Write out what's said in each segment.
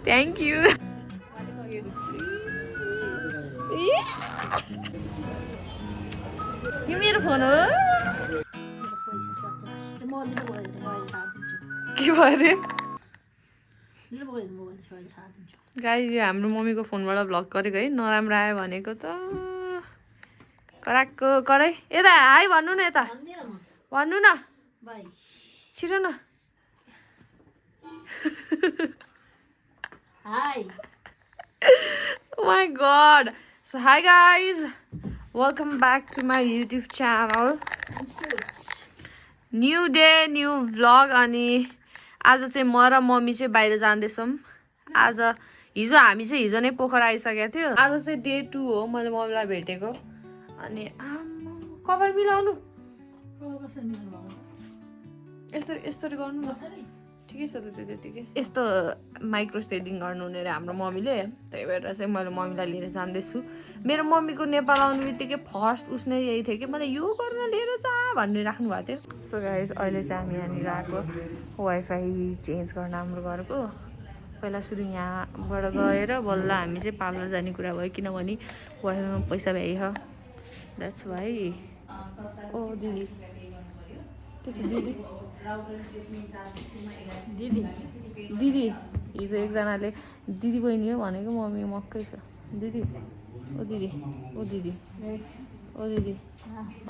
Thank you yo मेरो phone हो के भयो अरे गाइज यो हाम्रो मम्मीको फोनबाट भ्लग गरेको है नराम्रो आयो भनेको त कराएको कराई यता हाई भन्नु न यता भन्नु न छिटो न Hi. Oh my god. So hi guys. Welcome back to my YouTube channel. New day, new vlog अनि आज चाहिँ म र मम्मी चाहिँ बाहिर जाँदैछौँ आज हिजो हामी चाहिँ हिजो नै पोखरा आइसकेको थियो आज चाहिँ डे 2 हो मैले मम्मीलाई भेटेको अनि कपाल मिलाउनु यसरी यसरी गर्नु न ठिकै छ त त्यो त्यतिकै यस्तो माइक्रो सेडिङ गर्नु हुने रे हाम्रो मम्मीले त्यही भएर चाहिँ मैले मम्मीलाई लिएर जाँदैछु मेरो मम्मीको नेपाल आउनु बित्तिकै फर्स्ट उसले यही थियो कि मलाई यो गर्न लिएर जा भन्ने राख्नु भएको थियो सो गाइस अहिले चाहिँ हामी यहाँनिर आएको वाइफाई चेन्ज गर्न हाम्रो घरको पहिला सुरु यहाँबाट गएर बल्ल हामी चाहिँ पार्लर जाने कुरा भयो किनभने वाइफाईमा पैसा भ्याइ द्याट्स भाइ ओ दिदी के छ दिदी दिदी दिदी हिजो एकजनाले दिदी बहिनी हो भनेको मम्मी मक्कै छ दिदी ओ दिदी ओ दिदी ओ दिदी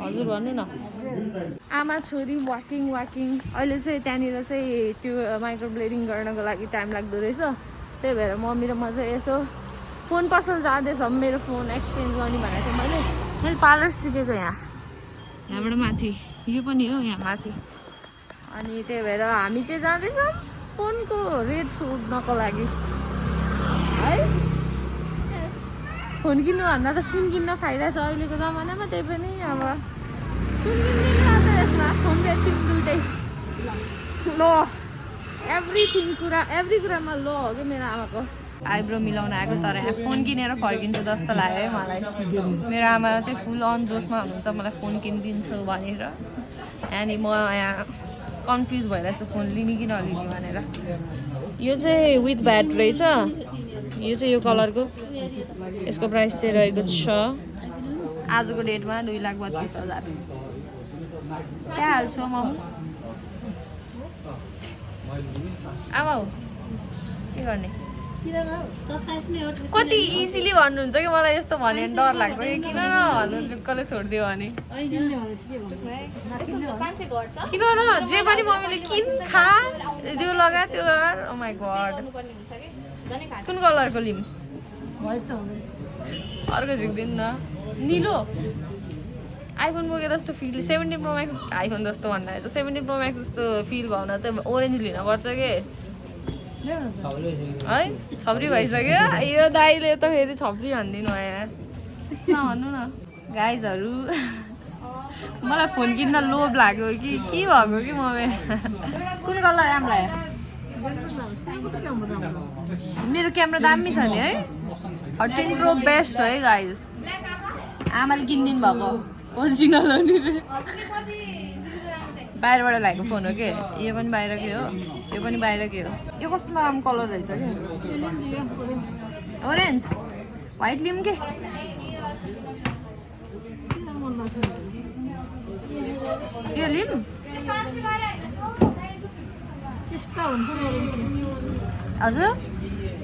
हजुर भन्नु न आमा छोरी वाकिङ अहिले चाहिँ त्यहाँनिर चाहिँ त्यो माइक्रो ब्लेडिङ गर्नको लागि टाइम लाग्दो रहेछ त्यही भएर मम्मी र म चाहिँ यसो फोन पसल जाँदैछौँ मेरो फोन एक्सचेन्ज गर्ने भनेको थिएँ मैले पार्लर सिकेको यहाँबाट माथि यो पनि हो यहाँ माथि अनि त्यही भएर हामी चाहिँ जाँदैछौँ फोनको रेट सोध्नको लागि है फोन किन्नुभन्दा त सुन किन्न फाइदा छ अहिलेको जमानामा त्यही पनि अब सुन किन्दिनँ त यसमा फोन यति दुइटै लो एभ्री कुरामा लो हो कि मेरो आमाको आइब्रो मिलाउन आएको तर यहाँ फोन किनेर फर्किन्छु जस्तो लाग्यो है मलाई मेरो आमा चाहिँ फुल अन जोसमा हुनुहुन्छ मलाई फोन किनिदिन्छु भनेर अनि म यहाँ कन्फ्युज भइरहेको छु फोन लिने कि नलिने भनेर यो चाहिँ विथ भ्याट रहेछ यो चाहिँ यो कलरको यसको प्राइस चाहिँ रहेको छ आजको डेटमा 2,32,000 क्या हाल्छु मामु आमा हो के गर्ने कति इजिली भन्नुहुन्छ कि मलाई यस्तो भने डर लाग्छ कि किन न भन्नु लुक्कले छोडिदियो भने किन न जे पनि मम्मीले किन खा त्यो लगा त्यो गर ओ माई गड कुन कलरको लिम अर्को झिक्दिनु न निलो आइफोन बोकेर जस्तो फिल 17 प्रो म्याक्स आइफोन जस्तो भन्दा 17 प्रो म्याक्स जस्तो फिल भएन त ओरेन्ज लिन पर्छ कि है छप्री भइसक्यो यो दाइले त फेरि छप्री भनिदिनु भयो यार त्यसमा भन्नु न गाइजहरू मलाई फोन किन्न लोभ लाग्यो कि के भएको कि मम्मी कुन कलर राम्रो लाग्यो मेरो क्यामेरा दामी छ नि है 13 प्रो बेस्ट हो है गाइज आमाले किनिदिनु भएको ओरिजिनल हो नि बाहिरबाट ल्याएको फोन हो कि यो पनि बाहिरकै हो यो पनि बाहिरकै हो यो कस्तो नराम्रो कलर रहेछ कि ओरेन्ज व्हाइट लिम के यो लिम हजुर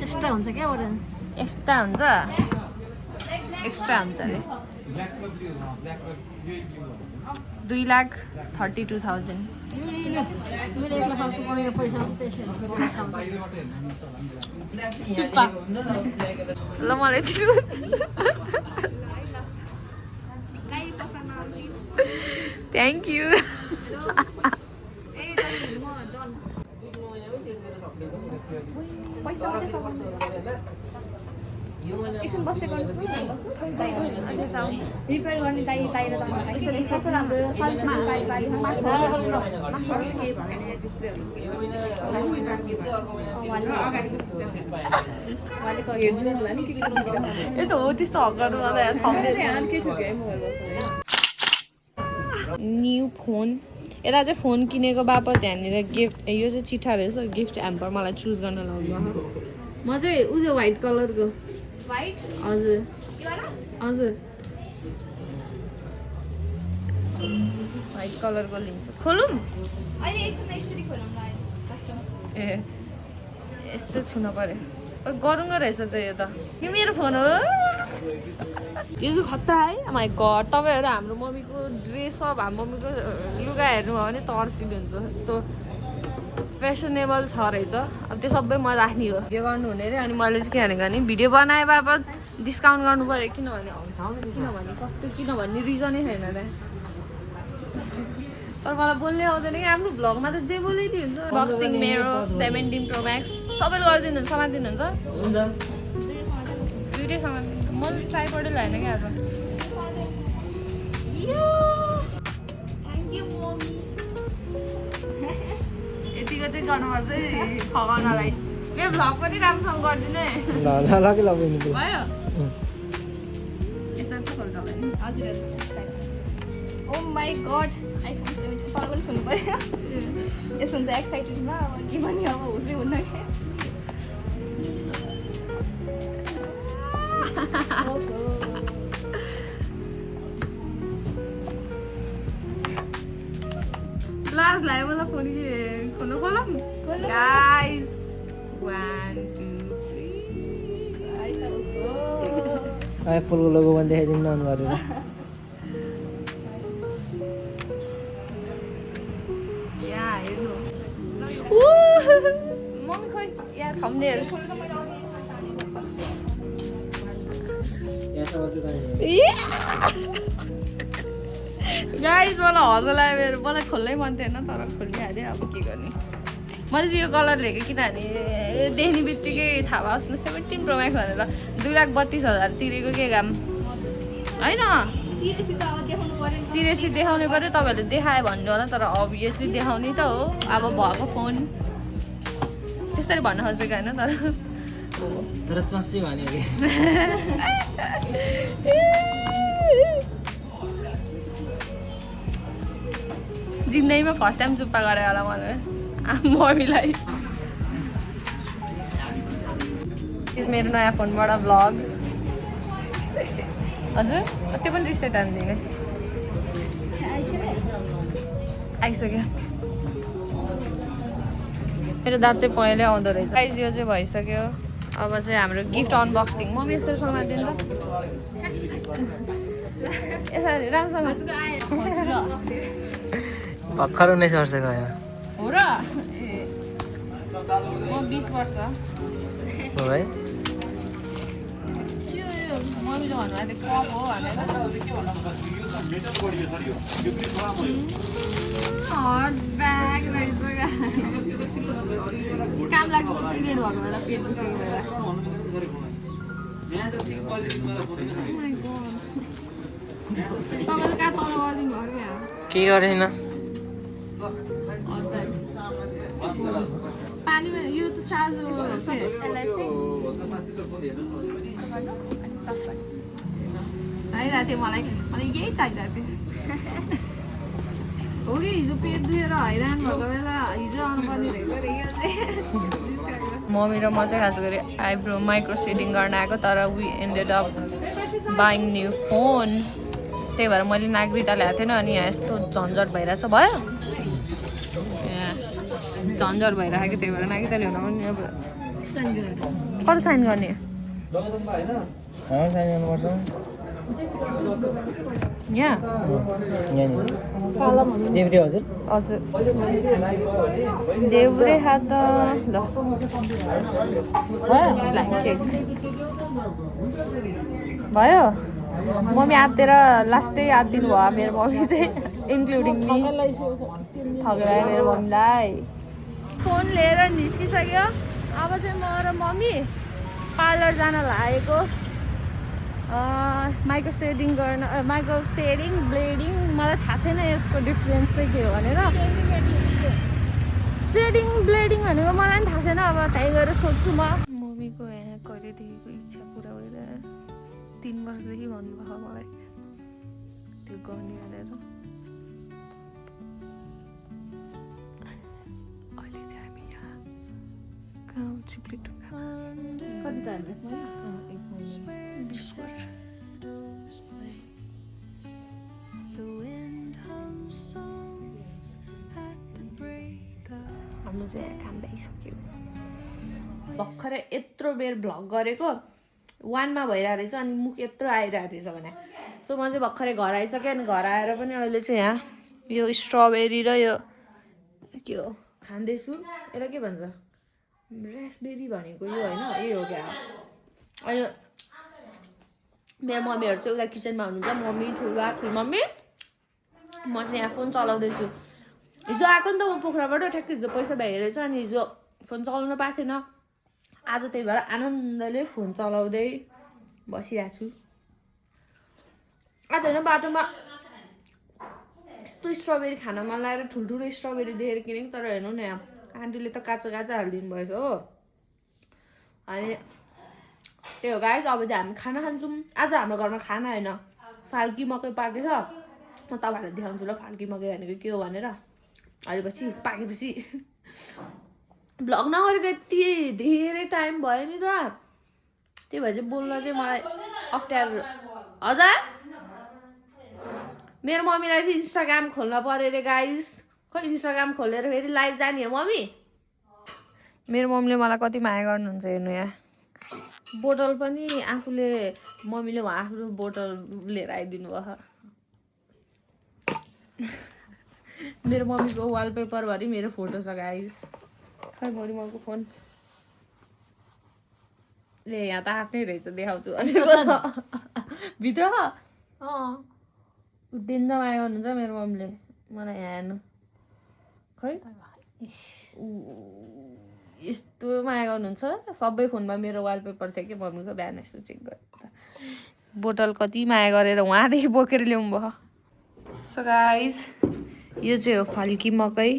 एक्स्ट्रा हुन्छ क्या ओरेन्ज एक्स्ट्रा हुन्छ एक्स्ट्रा हुन्छ अरे 2,32,000 चुप्पा ल मलाई दिनु थ्याङ्क यू एकछिन बस्दै गर्नुहोस् रिपेयर गर्ने दाइ बाहिर कस्तो राम्रो सजमा यता हो त्यस्तो हक गर्नु न्यू फोन यता चाहिँ फोन किनेको बापत यहाँनिर गिफ्ट यो चाहिँ चिठा रहेछ गिफ्ट ह्याम्पर मलाई चुज गर्न लाउनु म चाहिँ उयो व्हाइट कलरको व्हाइट हजुर यो वाला हजुर व्हाइट कलरको लिन्छु खोलौँ अहिले एकछिन यसरी खोलौँ न अहिले कस्टम ए यस्तो छुन पर्यो गरौँगो रहेछ त यो त यो मेरो फोन हो यो चाहिँ खतरा है माई गड तपाईँहरू हाम्रो मम्मीको ड्रेस अब हाम्रो मम्मीको लुगा हेर्नुभयो भने तर्सिनुहुन्छ यस्तो फेसनेबल छ रहेछ अब त्यो सबै म राख्ने हो भिडियो गर्नु हुने रे अनि मैले चाहिँ के भनेको भने भिडियो बनाए बापत डिस्काउन्ट गर्नु पऱ्यो किनभने रिजनै छैन त तर मलाई बोल्नै आउँदैन कि आफ्नो भ्लगमा त जे बोलिदिनु हुन्छ बक्सिङ मेरो 17 Pro Max सबैले गरिदिनुहुन्छ समातिदिनुहुन्छ दुइटै समातिदिनु मैले ट्राइपडै ल्याएन क्या आज थ्याङ्क यू मम्मी यतिको चाहिँ गर्नुपर्छ है फगाउनलाई मेरो भ्लग पनि राम्रोसँग गरिदिनु है भयो यसो पो खोल्छ होला नि हजुर ओ माई गड आइफोन 17 तर पनि खोल्नु पऱ्यो यसो हुन्छ एक्साइटेडमा अब के भने अब होसै हुन्न कि लाज लाग्यो मलाई फोन कि खोल्नु खोलौँ गाइज 1 2 3 एप्पलको लोगो पनि देखाइदिनु न अन गरेर यहाँ हेर्नु मम्मी खोइ यहाँ थम्नेहरू गाइज मलाई हँसो लाग्यो मेरो मलाई खोल्नै मन थिएन तर खोलिहालेँ अब के गर्ने मैले चाहिँ यो कलर लिएको किनभने देख्ने बित्तिकै थाहा भयो 17 Pro Max भनेर 2,32,000 तिरेको के काम होइन तिरेसी देखाउनु पऱ्यो तपाईँहरूले देखायो भन्नु होला तर अभियसली देखाउने त हो अब भएको फोन त्यसरी भन्न खोजेको होइन तर चस्सी भन्यो कि जिन्दगीमा फर्स्ट टाइम चुप्पा गरेर होला मलाई मम्मीलाई मेरो नयाँ फोनबाट भ्लग हजुर त्यो पनि रिसेट हानिदिने आइसक्यो मेरो दाँत चाहिँ पहिले आउँदो रहेछ गाइज यो चाहिँ भइसक्यो अब चाहिँ हाम्रो गिफ्ट अनबक्सिङ मम्मी यस्तो समातिदिनु त यसरी राम्रोसँग भर्खर 19 वर्षको आयो हो र म 20 वर्ष हो है मम्मीले भन्नुभएको थियो कप हो भनेर हट ब्याग रहेछ काम लागेको पिरियड भएको बेला पेट दुखेको बेला तपाईँले कहाँ तल गरिदिनु भयो क्या के गरेन पानीमा यो त चार्जर हो के चाहिरहेको थियो मलाई यही चाहिरहेको थियो हो कि हिजो पेट दुखेर हैरान भएको बेला हिजो आउनुपर्ने मम्मी र म चाहिँ खास गरी आइब्रो माइक्रो सेडिङ गर्न आएको तर we ended up buying new phone त्यही भएर मैले नागरिकता ल्याएको थिएन अनि यहाँ यस्तो झन्झट भइरहेछ भयो यहाँ झन्झट भइरहेको त्यही भएर नागरिकता ल्याउन पनि अब कता साइन गर्ने यहाँ देब्रे हजुर हजुर देब्रे हात ल चेक भयो मम्मी आत्तेर लास्टै याद दिनुभयो मेरो मम्मी चाहिँ इन्क्लुडिङ नि ठगेर मेरो मम्मीलाई फोन लिएर निस्किसक्यो अब चाहिँ म र मम्मी पार्लर जान लागेको माइक्रो सेडिङ गर्न माइक्रो सेडिङ ब्लेडिङ मलाई थाहा छैन यसको डिफ्रेन्स चाहिँ के हो भनेर सेडिङ ब्लेडिङ भनेको मलाई पनि थाहा छैन अब त्यही गएर सोध्छु म मम्मीको यहाँ कहिलेदेखिको इच्छा पुरा भइरहेको 3 वर्षदेखि भन्नुभयो मलाई त्यो गर्ने भनेर अहिले चाहिँ हामी यहाँ गाउँ चिप्लेटुङ्गा हाम्रो चाहिँ काम भइसक्यो भर्खरै यत्रो बेर भ्लग गरेको 1 मा भइरहेको रहेछ अनि मुख यत्रो आइरहेको रहेछ भने सो म चाहिँ भर्खरै घर आइसकेँ अनि घर आएर पनि अहिले चाहिँ यहाँ यो स्ट्रबेरी र यो के हो खाँदैछु यसलाई के भन्छ रास्पबेरी भनेको यो होइन यही हो क्या अहिले मेरो मम्मीहरू चाहिँ उता किचनमा हुनुहुन्छ मम्मी ठुलमम्मी म चाहिँ यहाँ फोन चलाउँदैछु हिजो आएको नि त म पोखराबाट ठ्याक्कै हिजो पैसा भइरहेछ अनि हिजो फोन चलाउनु पाएको थिएन आज त्यही भएर आनन्दले फोन चलाउँदै बसिरहेको छु आज होइन बाटोमा यस्तो स्ट्रबेरी खान मन लागेर ठुल्ठुलो स्ट्रबेरी देखेर किनेको तर हेर्नु न यहाँ आन्टीले त काँचो हालिदिनु भएछ हो अनि त्यही हो गाइस अब चाहिँ हामी खाना खान्छौँ आज हाम्रो घरमा खाना होइन फाल्की मकै पाकेछ म तपाईँहरूलाई देखाउँछु ल फाल्की मकै भनेको के हो भनेर अहिले पछि पाकेपछि भ्लग नगरेको यति धेरै टाइम भयो नि त त्यही भएर चाहिँ बोल्न चाहिँ मलाई अप्ठ्यारो हजुर मेरो मम्मीलाई चाहिँ इन्स्टाग्राम खोल्न पर्यो अरे गाइस खै इन्स्टाग्राम खोलेर फेरि लाइभ जाने हो मम्मी मेरो मम्मीले मलाई कति माया गर्नुहुन्छ हेर्नु यहाँ बोतल पनि आफूले मम्मीले आफ्नो बोतल लिएर आइदिनु भयो मेरो मम्मीको वालपेपरभरि मेरो फोटो छ गाइस खै मम्मीको फोन ले यहाँ त आफ्नै रहेछ देखाउँछु भित्र दिन माया गर्नुहुन्छ मेरो मम्मीले मलाई यहाँ हेर्नु खै यस्तो माया गर्नुहुन्छ सबै फोनमा मेरो वालपेपर थियो कि मम्मीको बिहान यस्तो चेक गरेँ बोतल कति माया गरेर उहाँदेखि बोकेर ल्याउनु भयो सो गाइस यो चाहिँ हो फल्की मकै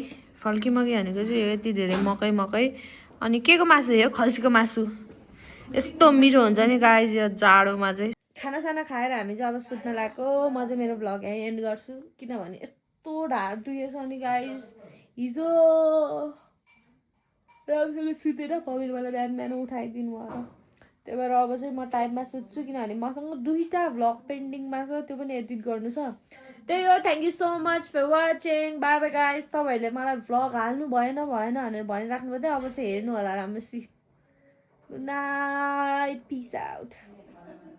भनेको चाहिँ यति धेरै मकै अनि के को मासु हो खसीको मासु यस्तो मिठो हुन्छ नि गाइस यो जाडोमा चाहिँ खानासाना खाएर हामी चाहिँ अब सुत्न लागेको म चाहिँ मेरो भ्लग यहीँ एन्ड गर्छु किनभने यस्तो ढाड दुखेछ अनि गाइस हिजो राम्रोसँग सुतेर पविल मलाई बिहान उठाइदिनु भयो त्यही भएर अब चाहिँ म टाइममा सुत्छु किनभने मसँग 2टा भ्लग पेन्डिङमा छ त्यो पनि एडिट गर्नु छ त्यही हो thank you so much for watching bye bye guys तपाईँहरूले मलाई भ्लग हाल्नु भएन भनेर भनिराख्नु भयो अब चाहिँ हेर्नु होला राम्रोसी गुड नाइट पिस आउट